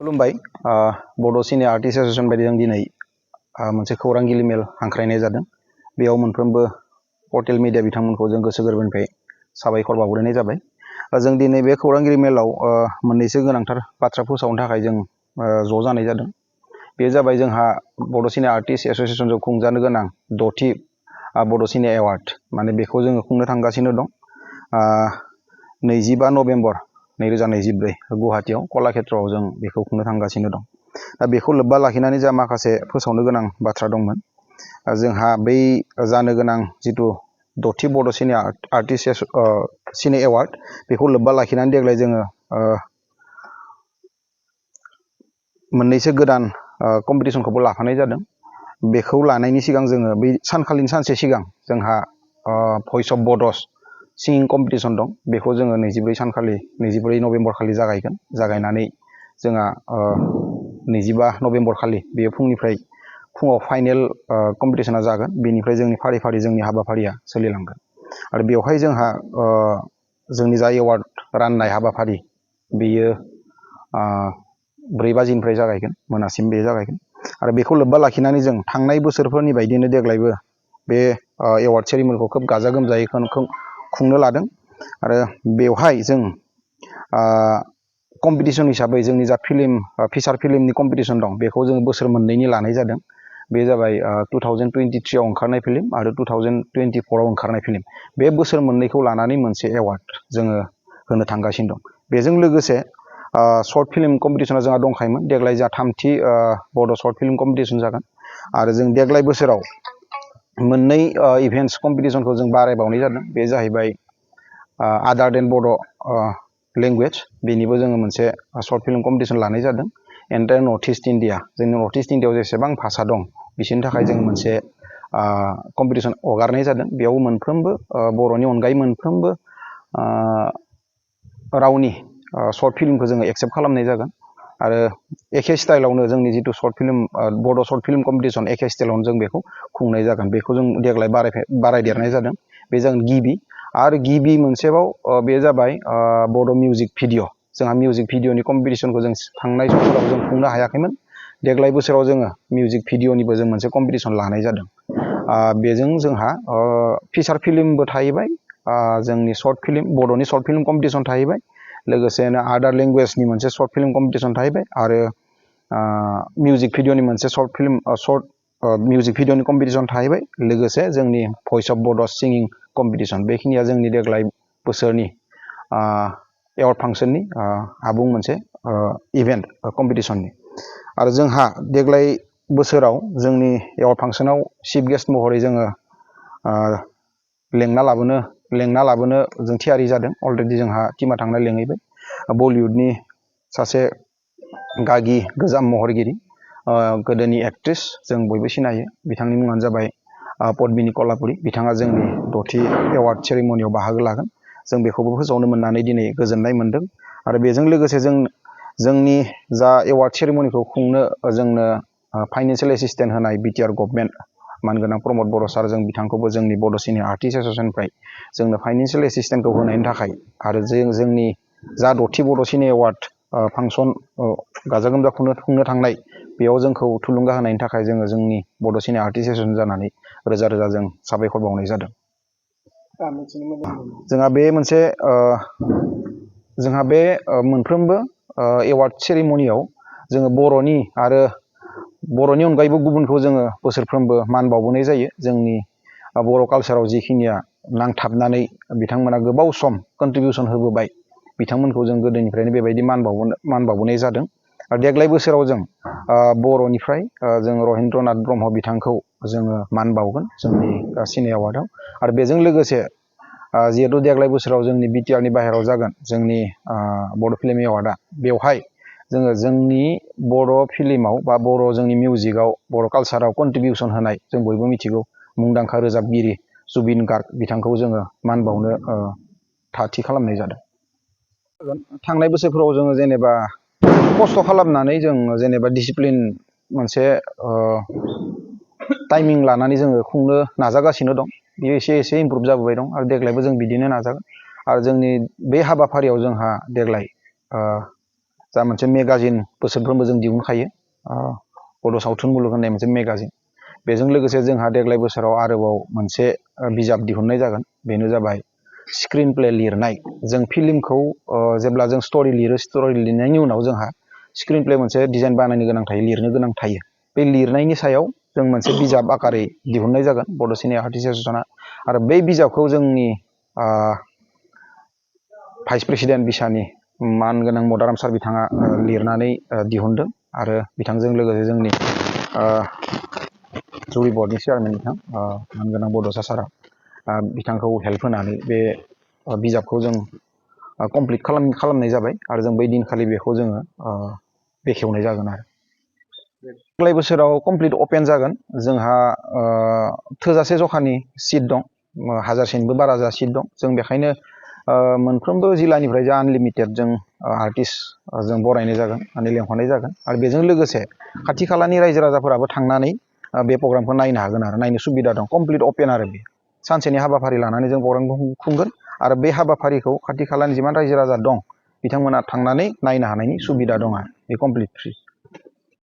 खुलुमबाय बड' सिने artist association बायदि जों दिनै मोनसे खौरांगिरि मेल हांख्रायनाय जादों। बेयाव मोनफ्रोमबो पर्टेल मिडिया बिथांमोनखौ जों गोसो गोरबोनिफ्राय साबायखर बावहरनाय जाबाय। जों दिनै बे खौरांगिरि मेलाव मोननैसो गोनांथार बाथ्रा फोसावनो थाखाय जों ज' जानाय जादों। बे जाबाय जोंहा बड' सिने आर्टिस्ट एसोसिएशनजों खुंजानो गोनां 6थि बड' सिने एवार्ड, माने बेखौ जोङो खुंनो थांगासिनो दं। 25 नभेम्बर 2024 गुवाहाटीयाव कलाक्षेत्रआव जों बेखौ खुंनो थांगासिनो दं। दा बेखौ लोब्बा लाखिनानै जा माखासे फोसावनो गोनां बाथ्रा दंमोन। जोंहा बै जानो गोनां जिथु 6थि बड' सिने आर्टिस्ट सिने एवार्ड, बेखौ लोब्बा लाखिनानै देग्लाय जोङो मोननैसो गोदान कम्पिटिसनखौबो लाफानाय जादों। बेखौ लानायनि सिगां जोङो बै सानखालिनि सानसे सिगां जोंहा भइस अफ बड'स सिंगिं कम्पिटिसन दं। बेखौ जोङो 24 नभेम्बर खालि जागायगोन। जागायनानै जोंहा 25 नभेम्बर खालि बेयो फुङाव फाइनेल कम्पिटिसना जागोन। बेनिफ्राय जोंनि फारि फारि जोंनि हाबाफारिया सोलिलांगोन। आरो बेवहाय जोंहा जोंनि जा एवार्ड राननाय हाबाफारि बेयो 4 बाजिनिफ्राय जागायगोन, मोनासिम बे जागायगोन। आरो बेखौ लोब्बा लाखिनानै जों थांनाय बोसोरफोरनि बायदिनो देग्लायबो बे एवार्ड सेरिमनिखौ खोब गाजा गोमजायै खुंनो लादों। आरो बेवहाय जों कम्पिटिसन हिसाबै जोंनि जा फिसार फिल्मनि कम्पिटिसन दं, बेखौ जों बोसोर मोननैनि लानाय जादों। बे जाबाय 2023 आव ओंखारनाय फिल्म आरो 2024 आव ओंखारनाय फिल्म। बे बोसोर मोननैखौ लानानै मोनसे एवार्ड जोङो होनो थांगासिनो दं। बेजों लोगोसे शर्ट फिल्म कम्पिटिसना जोंहा दंखायोमोन। देग्लाय जा 3थि बड' शर्ट फिल्म कम्पिटिसन जागोन। आरो जों देग्लाय बोसोराव मोननै इभेन्ट्स कम्पिटिसनखौ जों बारायबावनाय जादों। बे जाहैबाय आदार देन बड' लेंगुवेज, बेनिबो जोङो मोनसे शर्ट फिल्म कम्पिटिसन लानाय जादों। एन्टायर नर्थ इस्ट इण्डिया, जोंनि नर्थ इस्ट इण्डियाआव जेसेबां भाषा दं बिसोरनि थाखाय जों मोनसे कम्पिटिसन हगारनाय जादों। बेयाव मोनफ्रोमबो बर'नि अनगायै मोनफ्रोमबो रावनि शर्ट फिल्मखौ जोङो एक्सेप्ट खालामनाय जागोन। आरो एखे स्टाइलावनो जोंनि जिथु शर्ट फिल्म बड' शर्ट फिल्म कम्पिटिसन, एखे स्टाइलावनो जों बेखौ खुंनाय जागोन। बेखौ जों देग्लाय बारायदेरनाय जादों। बे जागोन गिबि। आरो गिबि मोनसेबाव बे जाबाय बड' मिउजिक भिडिअ'। जोंहा मिउजिक भिडिअ'नि कम्पिटिसनखौ जों थांनाय समफोराव जों खुंनो हायाखैमोन। देग्लाय बोसोराव जोङो मिउजिक भिडिअ'निबो जों मोनसे कम्पिटिसन लानाय जादों। बेजों जोंहा फिसार फिल्मबो थाहैबाय, जोंनि शर्ट फिल्म बड'नि शर्ट फिल्म कम्पिटिसन थाहैबाय, लोगोसेनो आदार लेंगुवेजनि मोनसे शर्ट फिल्म कम्पिटिसन थाहैबाय, आरो मिउजिक भिडिअ'नि मोनसे मिउजिक भिडिअ'नि कम्पिटिसन थाहैबाय, लोगोसे जोंनि भइस अफ बड' सिंगिं कम्पिटिसन। बेखिनिया जोंनि देग्लाय बोसोरनि एवार्ड फांसननि आबुं मोनसे इभेन्ट कम्पिटिसननि। आरो जोंहा देग्लाय बोसोराव जोंनि एवार्ड फांसनाव चिफ गेस्ट महरै जोङो लेंना लाबोनो जों थियारि जादों। अलरेडि जोंहा टिमा थांना लेंहैबाय। बलिउडनि सासे गागि गोजाम महरगिरि, गोदोनि एक्ट्रेस, जों बयबो सिनायो। बिथांनि मुङानो जाबाय पद्मिनी कलापुरी। बिथाङा जोंनि 6थि एवार्ड सेरिमनियाव बाहागो लागोन। जों बेखौबो फोसावनो मोननानै दिनै गोजोननाय मोन्दों। आरो बेजों लोगोसे जोंनि जा एवार्ड सेरिमनिखौ खुंनो जोंनो फाइनेन्सियेल एसिस्टेन्ट होनाय बिटिआर गभर्नमेन्ट मानगोनां प्रमद बर' सार, जों बिथांखौबो जोंनि बड' सिनियर आर्टिस्ट एसोसिएशननिफ्राय जोंनो फाइनेन्सियेल एसिस्टेन्टखौ होनायनि थाखाय, आरो जोंनि जा 6थि बड' सिने एवार्ड फांसन गाजा गोमजा खुंनो थांनाय, बेयाव जोंखौ थुलुंगा होनायनि थाखाय जोङो जोंनि बड' सिने आर्टिस्ट एसोसिएशन जानानै रोजा रोजा जों साबायखर बावनाय जादों। जोंहा बे मोनफ्रोमबो एवार्ड सेरिमनियाव जोङो बर'नि अनगायैबो गुबुनखौ जोङो बोसोरफ्रोमबो मान बावबोनाय जायो। जोंनि बर' कालसाराव जिखिनिया नांथाबनानै बिथांमोना गोबाव सम कन्ट्रिबिउसन होबोबाय, बिथांमोनखौ जों गोदोनिफ्रायनो बेबायदि मान बावबोनाय जादों। आरो देग्लाय बोसोराव जों बर'निफ्राय जों रहिन्द्रनाथ ब्रह्म बिथांखौ जोङो मान बावगोन जोंनि सिने एवार्डआव। आरो बेजों लोगोसे जिहेतु देग्लाय बोसोराव जोंनि बिटिआरनि बाहेरायाव जागोन जोंनि बड' फिल्म एवार्डआ, बेवहाय जोङो जोंनि बर' फिल्माव बा जोंनि मिउजिकआव, बर' कालसाराव कन्ट्रिबिउसन होनाय, जों बयबो मिथिगौ, मुंदांखा रोजाबगिरि जुबिन गार्ग बिथांखौ जोङो मान बावनो थि खालामनाय जादों। थांनाय बोसोरफोराव जोङो जेनेबा खस्थ' खालामनानै जों जेनेबा डिसिप्लिन मोनसे टाइमिं लानानै जोङो खुंनो नाजागासिनो दं। बेयो एसे इमप्रुभ जाबोबाय दं। आरो देग्लायबो जों बिदिनो नाजागोन। आरो जोंनि बे हाबाफारियाव जोंहा देग्लाय जा मोनसे मेगाजिन बोसोरफ्रोमबो जों दिहुनखायो बड' सावथुन मुलुग होननाय मोनसे मेगाजिन। बेजों लोगोसे जोंहा देग्लाय बोसोराव आरोबाव मोनसे बिजाब दिहुननाय जागोन, बेनो जाबाय स्क्रिन प्ले लिरनाय। जों फिल्मखौ जेब्ला जों स्ट'रि लिरो, स्ट'रि लिरनायनि उनाव जोंहा स्क्रिन प्ले मोनसे डिजाइन बानायनो गोनां थायो, लिरनो गोनां थायो। बे लिरनायनि सायाव जों मोनसे बिजाब आकारै दिहुननाय जागोन बड' सिने आर्टिस्ट एस'सियेसना। आरो बै बिजाबखौ जोंनि भाइस प्रेसिडेन्ट बिसानि मानगोनां मदाराम सार बिथाङा लिरनानै दिहुनदों। आरो बिथांजों लोगोसे जोंनि जुरि बर्डनि चेयारमेन बिथां मानगोनां बड'सा सारा बिथांखौ हेल्प होनानै बे बिजाबखौ जों कमप्लिट खालामनाय जाबाय। आरो जों बै दिनखालि बेखौ जोङो बेखेवनाय जागोन। आरो देग्लाय बोसोराव कमप्लिट अपेन जागोन। जोंहा थोजासे जखानि सिट दं, 1000सेनिबो बारा जा सिट दं। जों बेखायनो मोनफ्रोमबो जिल्लानिफ्राय जा आनलिमिटेड जों आर्टिस्ट जों बरायनाय जागोन, माने लेंहरनाय जागोन। आरो बेजों लोगोसे खाथि खालानि रायजो राजाफोराबो थांनानै बे प्रग्रामखौ नायनो हागोन, आरो नायनो सुबिदा दं। कमप्लिट अपेन आरो बे सानसेनि हाबाफारि लानानै जों प्रग्रामखौ खुंगोन। आरो बे हाबाफारिखौ खाथि खालानि जिमान रायजो राजा दं बिथांमोना थांनानै नायनो हानायनि सुबिदा दं। आरो बे कमप्लिट फ्रि।